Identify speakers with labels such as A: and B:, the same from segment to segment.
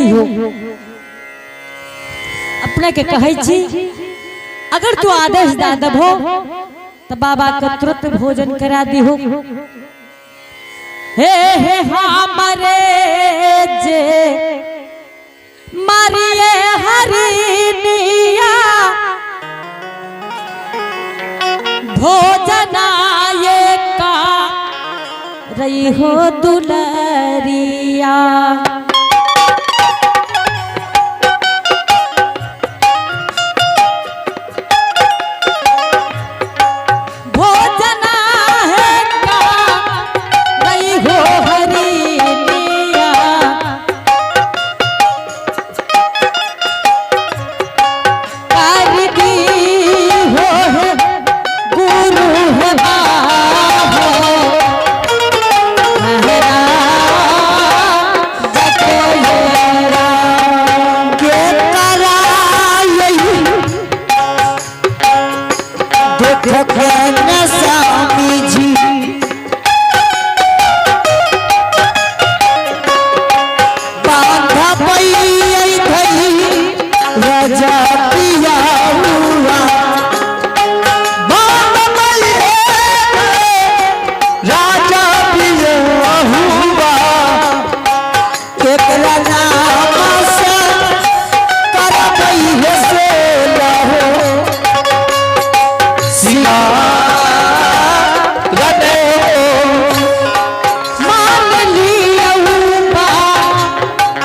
A: नहीं हो। अपने के कहै छी, अगर तू आदेश दे देबहो तो बाबा के तुरंत भोजन करा दिहो। हे हे हमारे जे मारिए हरिनिया भोजनाए का रही हो दुलरिया। भोजना है का रही हो हरिनिया कर दी हो है गुरु है बाहो महाराज जकोरा।
B: के कराई देख न स्वामी जी बांधा पई धई रजा पिया हुआ बांधा पई राजा पिया हुआ केकरा नाम से करबई है से लहो सिया रने
A: मान लिया बा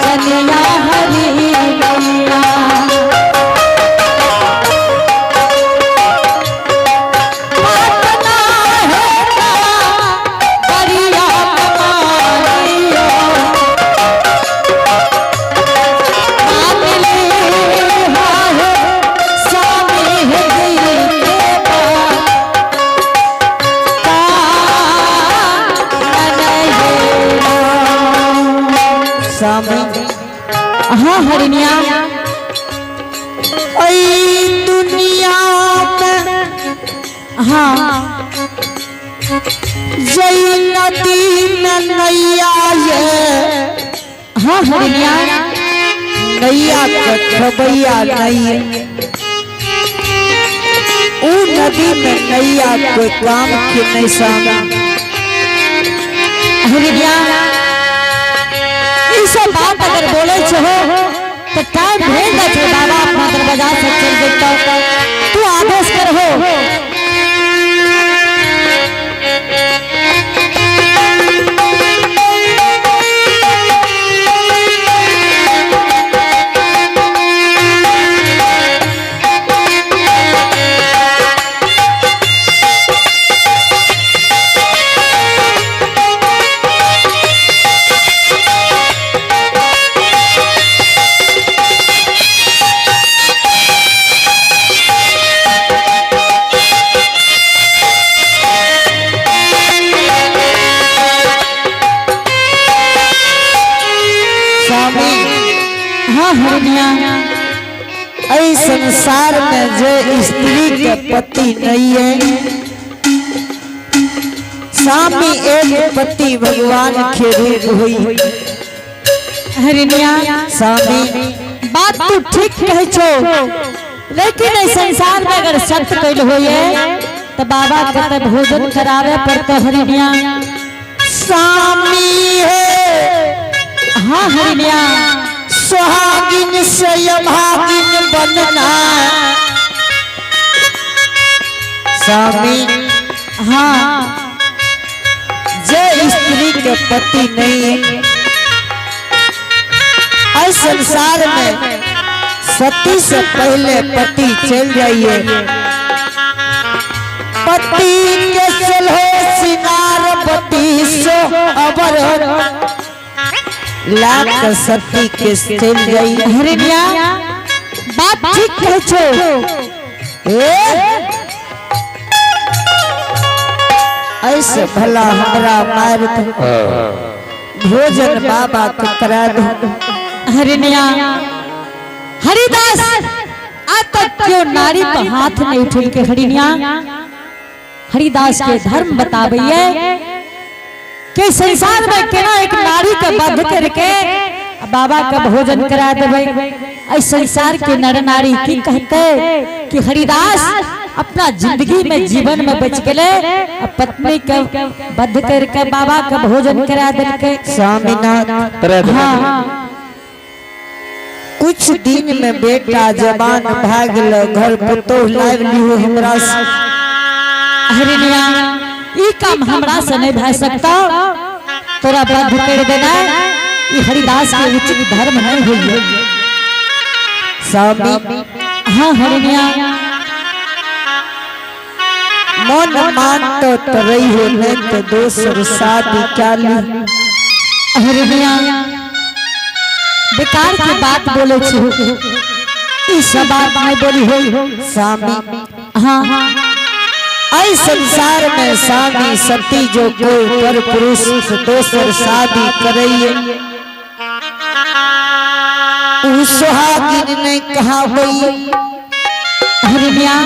A: कन्या हरिनिया। पटना है का दरिया कमालियो। मान लिया है स्वामी है जी के
B: स्वामी
A: हाँ हरिनिया।
B: ऐ दुनिया में
A: हाँ
B: जई नदी में नैया ये
A: हाँ हरिनिया।
B: नैया के खबैया नहीं ऊ नदी में नैया कोई काम के नहीं स्वामी।
A: हरिनिया, ई सब बात अगर बोले छो तो टाइम भेज दे छे, बाबा अपना दरवाजा से चल जेतो। तू आदेश करहो।
B: स्वामी
A: हाँ हरिनिया।
B: ऐ संसार में जे स्त्री के पति नहीं है स्वामी, एक पति भगवान के रूप हुई।
A: हरिनिया,
B: स्वामी,
A: बात तू ठीक कहै छो, लेकिन एहि संसार में अगर सत्य कैल होइए तो बाबा के तऽ भोजन करावे पड़तो हरिनिया।
B: स्वामी है।
A: हाँ हरिनिया।
B: सुहागिन से अभागिन बनना स्वामी।
A: हाँ।
B: जे स्त्री के पति नहीं है इस संसार में, सती से पहले पति चल जाइए। पति के सुलहो सिनार पति सो अबर लाख सती के चल जाइए।
A: हरिनिया, बात ठीक कहै छो।
B: ए ऐसे भला हमरा मार दो, भोजन बाबा के करा दो।
A: हरिनिया, हरिदास आज तक क्यों नारी पर हाथ नहीं उठेल के। हरिनिया, हरिदास के धर्म बताबैये कि संसार में केना एक नारी के बध करके आ बाबा के भोजन करा देबै। एहि संसार के नर नारी की कहते कि हरिदास अपना जिंदगी में जीवन में बच गेलै आ पत्नी के बद्ध करके बाबा के भोजन करा देलकै।
B: स्वामीनाथ,
A: हाँ।
B: कुछ दिन में बेटा जवान भाग गेल, घर पुतोह लाइव लिहो हमरा से।
A: हरिणिया, ई काम हमरा से नहीं भए सकता। तोरा बद्ध कर देना ई हरिदास के उचित धर्म नहीं होई।
B: स्वामी।
A: हाँ हरिणिया।
B: मन मान तो रही हो, नहीं तो दोसर शादी क्या ली।
A: हरिणिया, बेकार के बात बोले छी, ई सब बात नहीं बोली होई।
B: स्वामी।
A: हाँ।
B: ऐ संसार में स्वामी सती जो कोई पर पुरुष दोसर शादी करइए, उ सुहागिन ने कहा होई।
A: हरिणिया,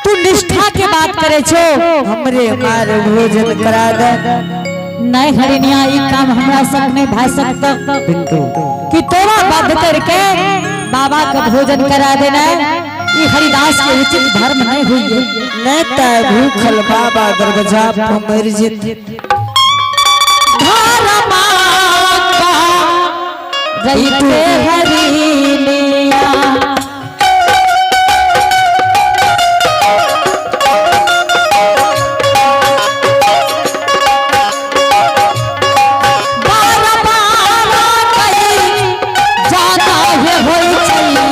A: तू निष्ठा के बात करे छो।
B: हमरे मार भोजन करा दे।
A: नहीं हरिणिया, ई काम हमरा सब नहीं भए सकता
B: बिंदु
A: कि तोरा बद्ध करके बाबा का भोजन करा देना ई हरिदास के उचित धर्म नहीं हुई।
B: नहीं त भूखल बाबा दरवाजा पर मर जित।
A: धर्मा का रहते हरिणिया। बार बार कही जाना है होई चैने।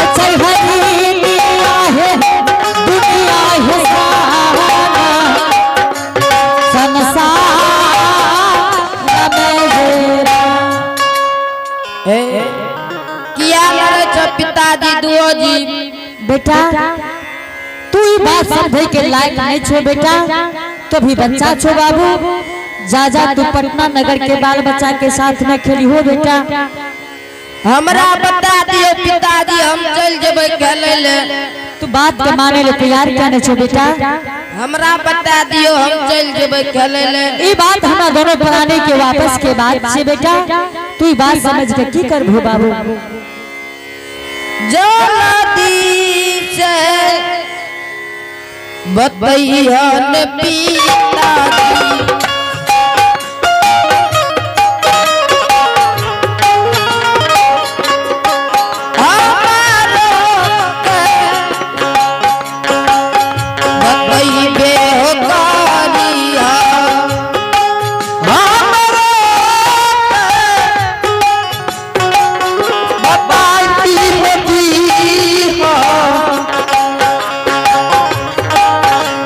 A: अच्छा हरिणिया है दुनिया है सारा संसार में मेरा।
C: किया लड़े छो पिताजी दुओ जी?
A: बेटा, तू ई बात समझे के लायक नहीं छो बेटा, तो भी बच्चा छो बाबू। जा जा, तू पटना नगर के बाल बच्चा के साथ में खेली हो बेटा।
C: हमरा बता दियो पिताजी, हम चल जेबै खेलै ले।
A: तू बात के माने ले तैयार क्या नहीं छो बेटा?
C: हमरा बता दियो, हम चल जेबै खेलै ले।
A: ई बात हमरा दोनों प्राणी के वापस के बात छे बेटा। तू ई बात समझ के की करबो बाबू?
C: जल्दी से बतैहन पिताजी। हमारो के बतैबे हो करिया।
B: हमरो बताई नदी हो।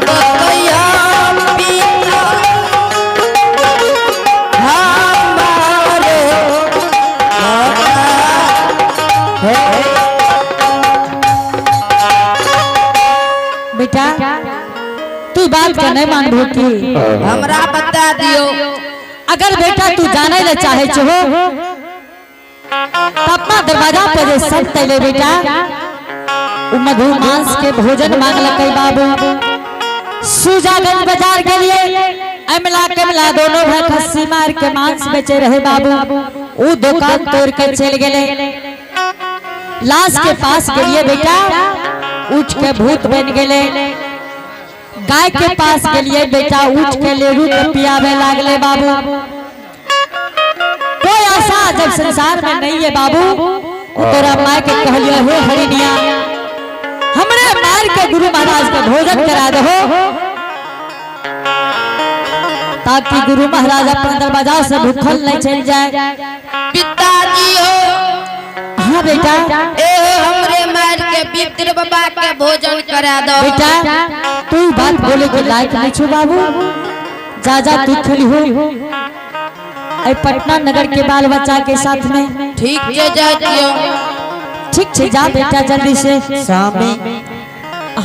C: बतैया पिता हमारो।
A: बेटा, तू बात के नहीं मानबो की?
C: हमरा बता दियो।
A: अगर बेटा तू जाने ले चाहे छो तो अपना दरवाजा पर जे सब तैले बेटा, उ मधु मांस के भोजन मांगलकै बाबू। सुजागंज बाजार गेलिए, अमला कमला दोनों भाई खस्सी मार के मांस बेचे रहे बाबू। उ दुकान तोड़ के चल गेले। लाश के पास गेलिए बेटा, उठ के भूत बन गेले। गाय के पास गेलिए बेटा, उठ के लेरू के पियावे लागले बाबू। कोई ऐसा जब संसार में नहीं है बाबू। उ तोरा माय के कहलियो, हे हरिणिया, हमरे मार के गुरु महाराज के भोजन करा दहो, ताकि गुरु महाराज अपन दरवाजा से भूखल नहीं चल जाए।
C: पिताजी हो।
A: हाँ बेटा।
C: ए हमरे मार के पितृ बाबा के भोजन करा दो।
A: बेटा, तू ई बात बोले के लायक नहीं छो बाबू। जा जा, तू खेली हो ऐ पटना नगर के बाल बच्चा के साथ में।
C: ठीक छै, जाय दियो।
A: ठीक छै, जा बेटा जल्दी से।
B: स्वामी।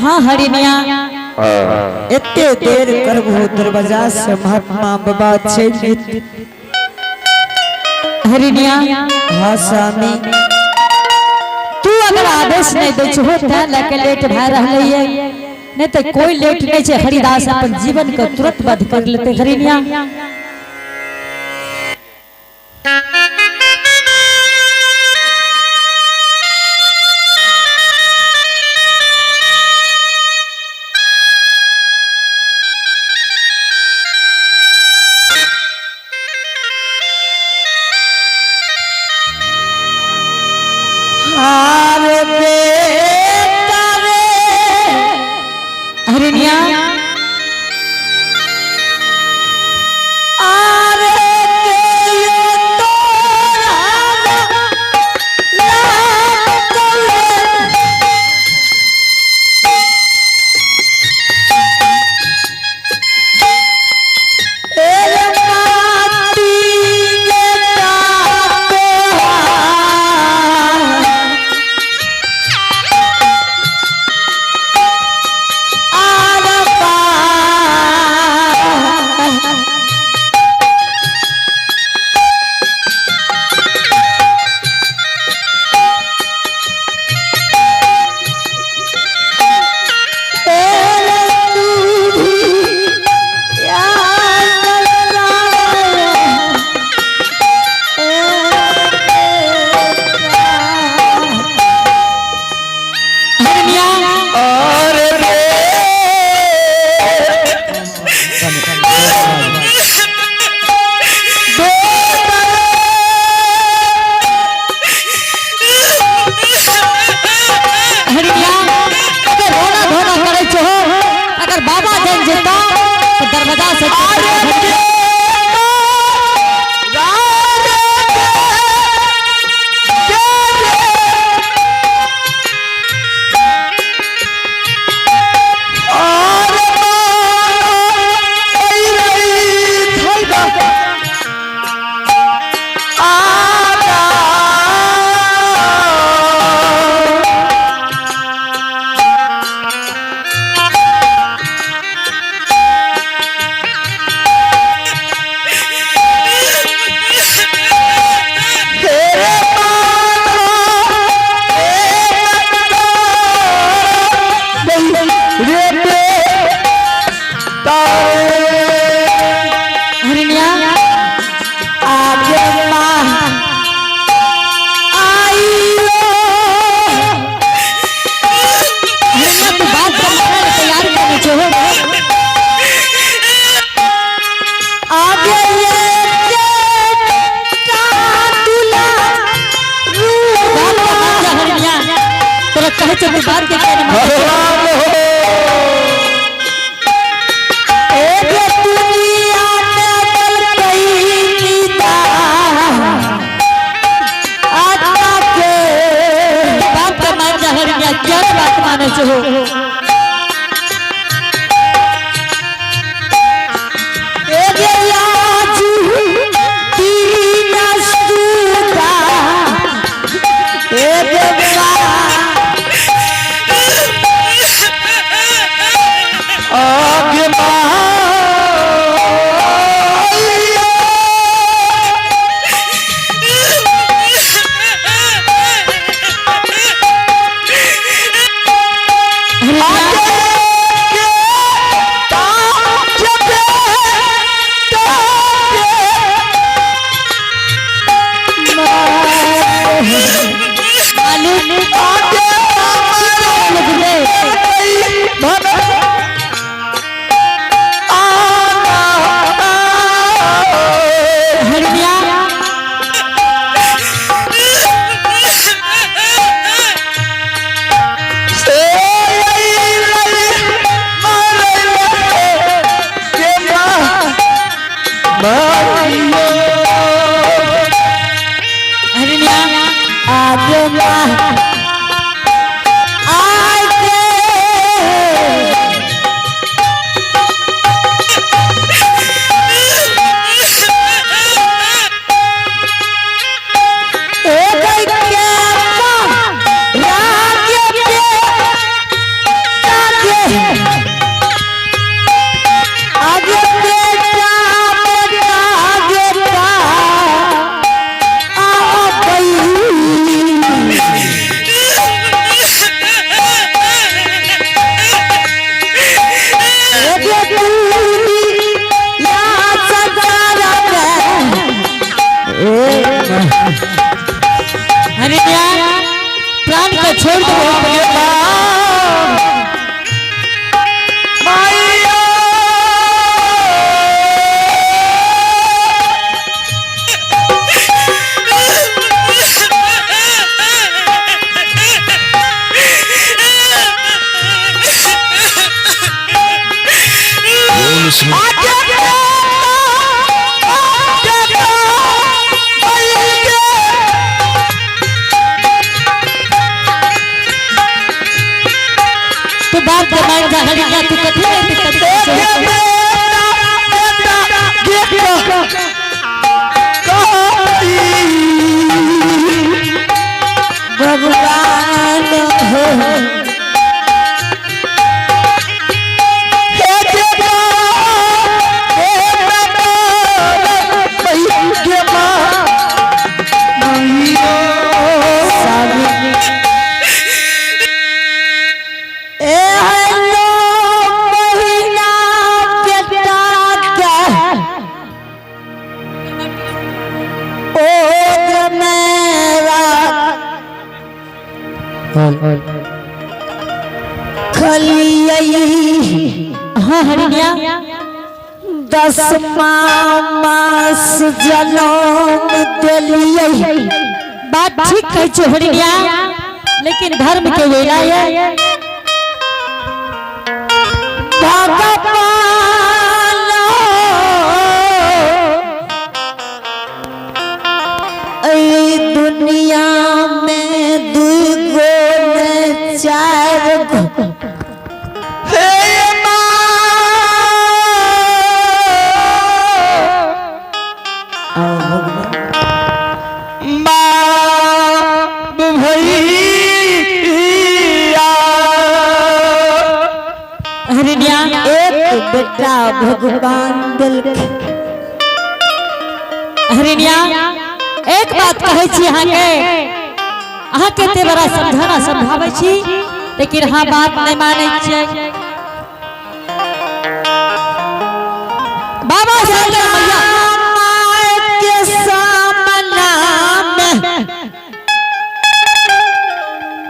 A: हाँ हरिणिया।
B: एते देर करबो, दरवाजा से महात्मा बाबा चलि।
A: हरिणिया।
B: हाँ स्वामी।
A: तू अगर आदेश नहीं दै छहो तैं लके लेट भए रहलै ये। नहीं तो कोई लेट नहीं छे। हरिदास अपन जीवन के तुरंत बध कर लेते हरिनिया।
B: आरे बेटा रे
A: हरिनिया
B: आरे के तोरा लागल ए माटी के तापहा आर
A: हरिनिया
B: और रे
A: हरिनिया अगर रोना धोना करे छो, अगर बाबा जन जेता तो दरवाजा से हरिनिया
B: आगे माँ आइयो
A: हरिनिया तू बात करने के तैयार करे छो।
B: आगे ये बेटा दुला
A: बात का मान जा हरिनिया, तोरा कहे छो तू बात के क्या नहीं माने छो।
B: एक दुनिया में बल कई पिता आता के
A: बात का मान जा हरिनिया, क्या बात माने छो।
B: एक याजू तीन सुता एक बा आगे
A: हरिनिया मालिक गुरुदेव हरिनिया हरिनिया
B: आगे आगे आगे बेटा बेटा
D: कृष्ण।
A: तू बात के मान जा हरिणिया, तू कथी ले दिक्कत करै छहो?
B: भगवान हो स्वामी ए हेलो महीना बेटा के ओद मेरा खलियई।
A: हाँ हरिणिया।
B: दसमा मास जनम दिलियै।
A: बात ठीक कहै छो हरिणिया, लेकिन धर्म के वेला है।
B: भगवान ऐ दुनिया में दू गो ने चार गो
A: हरिणिया।
B: एक बेटा भगवान दिलके।
A: हरिणिया, एक बात कहै छी अहाँके, अहाँके एते बड़ा समझाना समझाबै छी, लेकिन अहाँ बात नहि मानै छियै। बाबा शंकर मैया
B: माय के सामना में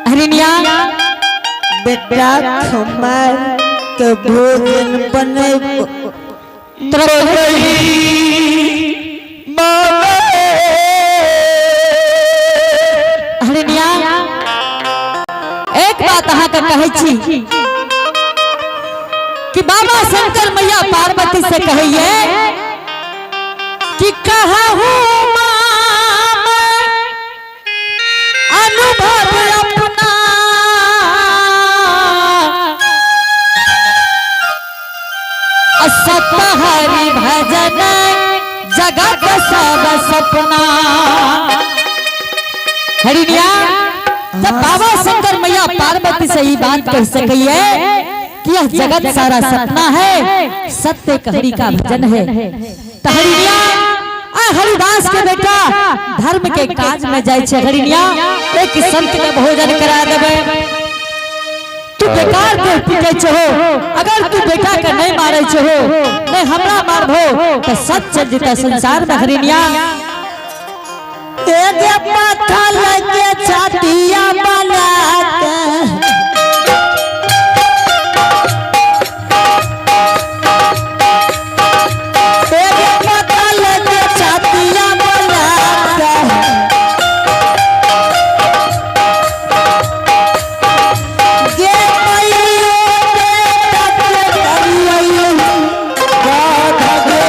A: हरिणिया।
B: बेटा खमार के भोजन बनेबो।
A: तोरा कहै हरिणिया, एक बात अहाँके कहै छी कि बाबा शंकर मैया पार्वती से कहैये कि कहू माम अनुभव अपना, असत हरि भजन जगत सब सपना। हरिणिया, जब बाबा शंकर मैया पार्वती से ही बात कह सकिए कि यह जगत सारा सपना है, सत्य एक हरि का भजन है, तो हरिणिया आ हरिदास के बेटा धर्म के काज में जाय छे। हरिणिया, एक संत के भोजन करा देबे। तू बेकार के पीटे छहो, अगर तू बेटा के नहीं मारे छहो, नहीं हमरा मारबो तो सच चल जेता संसार में। हरिणिया।
B: एक पत्थर के छातिया बना के एक पत्थर के छातिया बना के गे मैयो बेटा के करियै बाधा गे।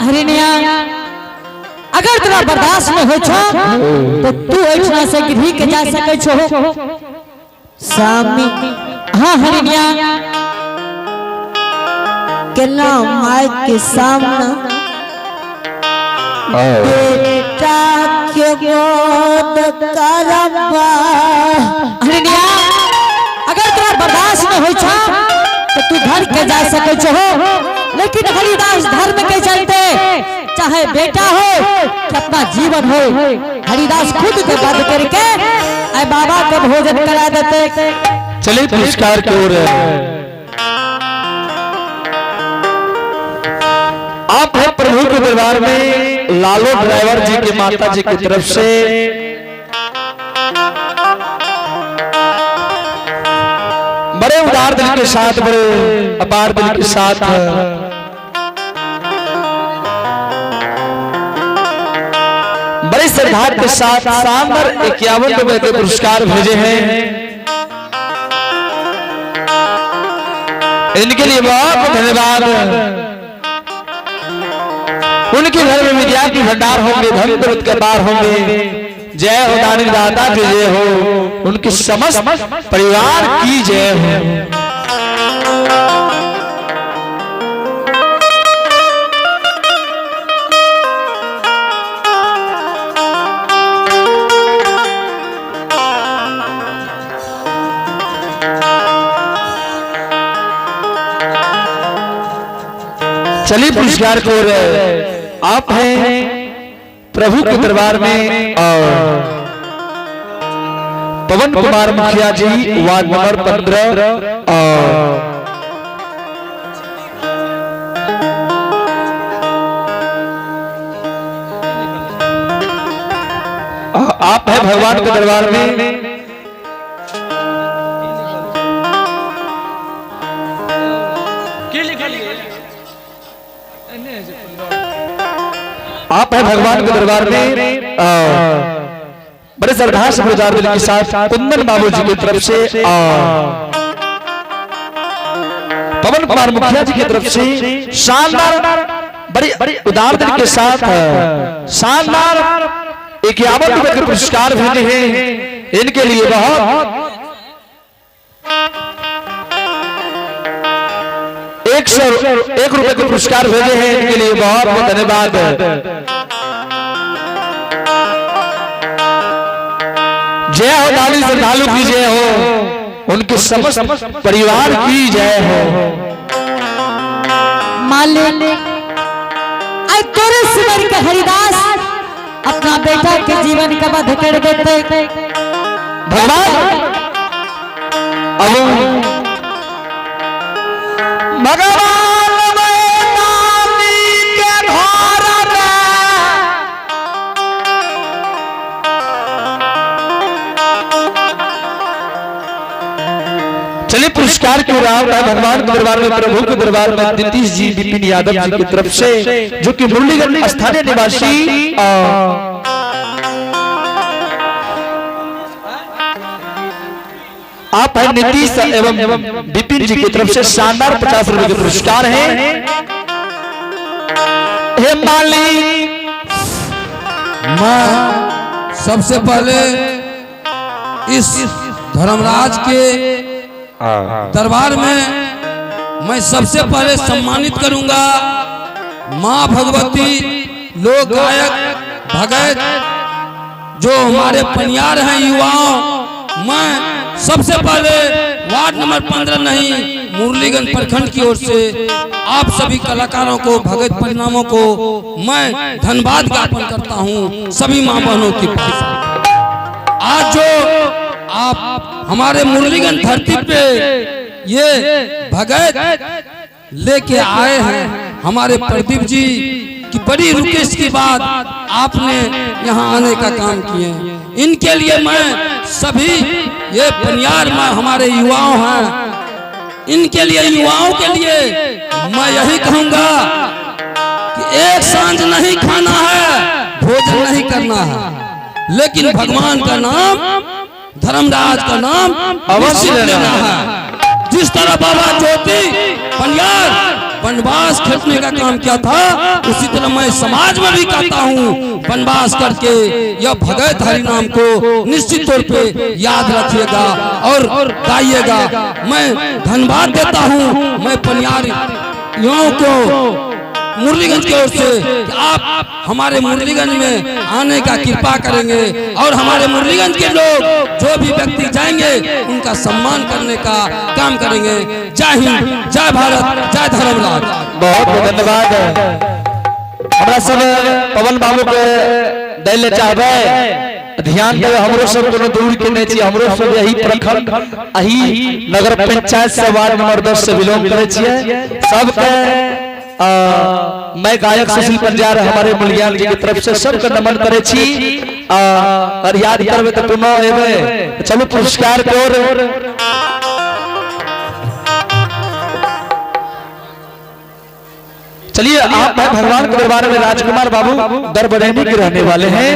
A: हरिणिया, अगर तोरा बर्दाश्त नहीं हो छो तो तू एहिठिना से गिरही के जा सकै छो।
B: स्वामी।
A: हाँ हरिणिया।
B: केना माय के सामना बेटा के वध करबा।
A: हरिणिया, अगर तोरा बर्दाश्त न होइ छौ तो तू घर के जा सकै छहो, लेकिन हरिदास धर्म के चलते चाहे बेटा हो कि अपना जीवन हो, हरिदास खुद के वध करके आए बाबा के भोजन करा देते।
D: चलिए, पुरस्कार की ओर आप है प्रभु के दरबार में लालो ड्राइवर जी के माता जी की तरफ से बड़े उदार दिल के साथ, बड़े अपार दिल के साथ बड़े श्रद्धा के साथ शानदार 51 रुपए के पुरस्कार भेजे हैं। इनके लिए बहुत धन्यवाद। उनके घर में विद्या की भंडार होंगे, धन दौलत के बार होंगे। जय हो दानी दाता की जय हो, उनके समस्त परिवार की जय हो। चलिए, पुरस्कार को ओर आप हैं प्रभु के दरबार में और पवन कुमार मुखिया जी, वार्ड नंबर 15 और आप है भगवान के दरबार में। आप है भगवान के दरबार में बड़े श्रद्धा से प्रचार के साथ कुंदन बाबू जी की तरफ से और पवन कुमार मुखिया जी की तरफ से शानदार, बड़ी बड़ी उदार दिल के साथ शानदार 51 रुपए के पुरस्कार भेजे हैं। इनके लिए बहुत 101 रुपए के पुरस्कार भेजे हैं। इनके लिए बहुत बहुत धन्यवाद। जय हो दानी श्रद्धालु की जय हो, उनके समस्त परिवार की जय हो।
A: मालिक, आई तोरे सिमर के हरिदास अपना बेटा के जीवन का वध कर देते।
D: भगवान, अब भगवान दानी के घर में चलिए, पुरस्कार की ओर है भगवान के दरबार में, प्रभु के दरबार में नीतीश जी, विपिन यादव जी की तरफ से, जो कि मुरलीगंज स्थानीय निवासी और आप है नीतीश एवं विपिन जी की तरफ से शानदार 50 रुपए के पुरस्कार हैं। हे मालिक।
E: मैं सबसे पहले इस धर्मराज के दरबार में मैं सबसे पहले सम्मानित करूंगा मां भगवती लोक गायक भगत जो हमारे पनियार हैं युवाओं। मैं सबसे पहले वार्ड नंबर 15 नहीं, मुरलीगंज प्रखंड की ओर से आप सभी कलाकारों को, भगत परिणामों को मैं धन्यवाद ज्ञापन करता हूं। सभी माँ बहनों के पास आज जो आप हमारे मुरलीगंज धरती पे ये भगत लेके आए हैं, हमारे प्रदीप जी की बड़ी रिक्वेस्ट की बात आपने यहाँ आने का काम किए हैं। इनके लिए मैं सभी ये पनियार में हमारे युवाओं हैं, इनके लिए, युवाओं के लिए मैं यही कहूंगा कि एक सांझ नहीं खाना है, भोजन नहीं करना है, लेकिन भगवान का नाम, धर्मराज का नाम अवश्य लेना है। जिस तरह बाबा ज्योति पनियार वनवास खेलने का काम किया था, उसी तरह मैं समाज में भी कहता हूँ, वनवास करके यह भगत हरि नाम को निश्चित तौर पे याद रखिएगा और गाइएगा। मैं धन्यवाद देता हूँ मैं पनियार युवाओं को। मुरलीगंज की ओर से कि आप हमारे मुरलीगंज में आने का कृपा करेंगे और हमारे मुरलीगंज के लोग जो भी व्यक्ति जाएंगे उनका सम्मान करने का काम करेंगे। जय हिंद, जय भारत, जय धर्मराज।
D: बहुत बहुत धन्यवाद। हमरा सब पवन बाबू के दै ले चाहबै। ध्यान देबै, हमरो सब कोनो दूर के नहीं छी, हमरो सब यही प्रखंड, यही नगर पंचायत से वार्ड नंबर 10 से बिलोंग करै छियै। सबके मैं गायक सुशील पंजार हमारे मुलियान जी की तरफ से सबके नमन करै छी। और याद करबै तऽ पुनः एबै। चलू पुरस्कार के ओर। चलिए, आप हैं भगवान के दरबार में राजकुमार बाबू दरबरेनी के रहने वाले हैं।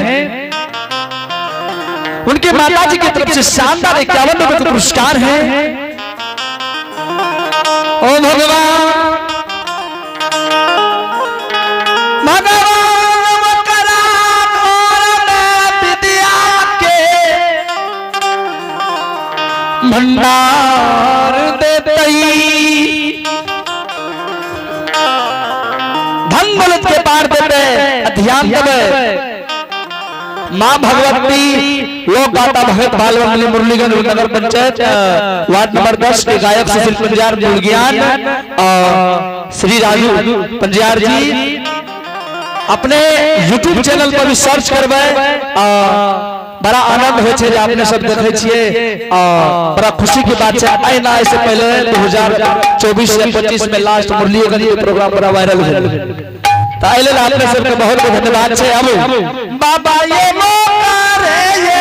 D: उनके माता जी की तरफ से शानदार 51 रुपए का पुरस्कार है। ओ भगवान, भगवान करा घर में विद्या के भंडार देतई, धन दौलत के पार देते। ध्यान देवे, माँ भगवती लोक गाता भगत बाल मंडली मुरलीगंज नगर पंचायत वार्ड नंबर 10 के गायक सुशील पंजार मुर्गियान और श्री राजू पंजार जी, अपने यूट्यूब चैनल पर भी सर्च करबै। बड़ा आनंद होइ छै जे अपने सब देखै छियै। बड़ा खुशी के बात छै। एना से पहले 2024 या 25 में लास्ट मुरलीगंज के प्रोग्राम बड़ा वायरल भेल। तऽ एहि लेल अपने सबके बहुत बहुत धन्यवाद छै। अब बाबा ये मौका रे ये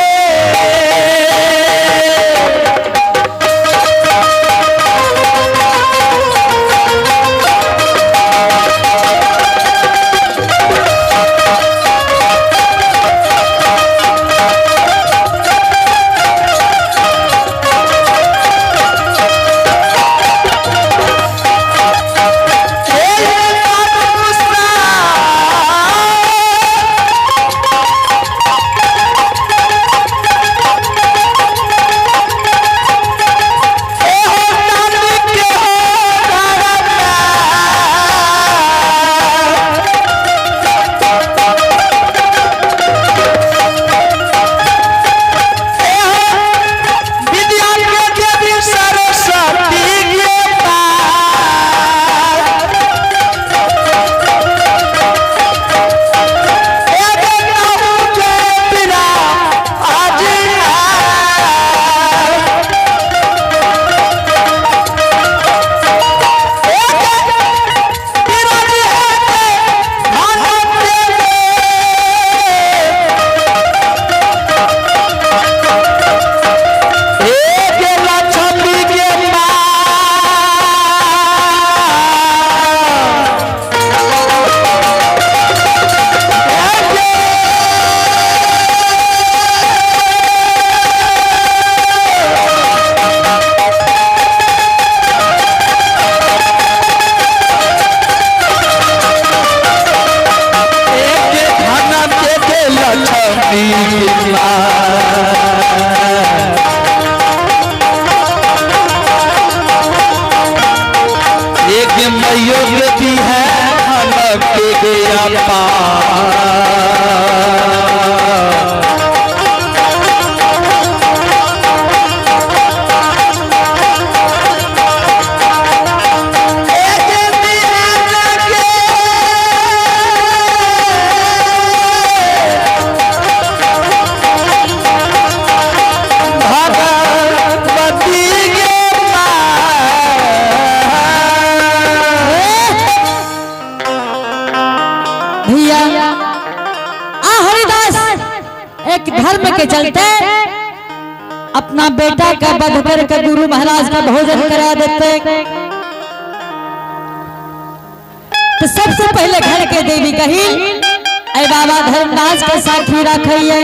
D: विद्या के देवी सरस्वती के पार एक कहूँ के बिना आज एक बिराज है एक लक्ष्मी के माँ। एक धन के लक्ष्मी के माँ। एक मैयो के है धन के गया पार। एक बिहार के भगवती के पार।
A: भैया आ हरिदास एक धर्म के चलते अपना बेटा का वध करके गुरु महाराज का भोजन करा देते। तो सबसे पहले घर के देवी कही, अरे बाबा धर्मराज के साखी रखिए।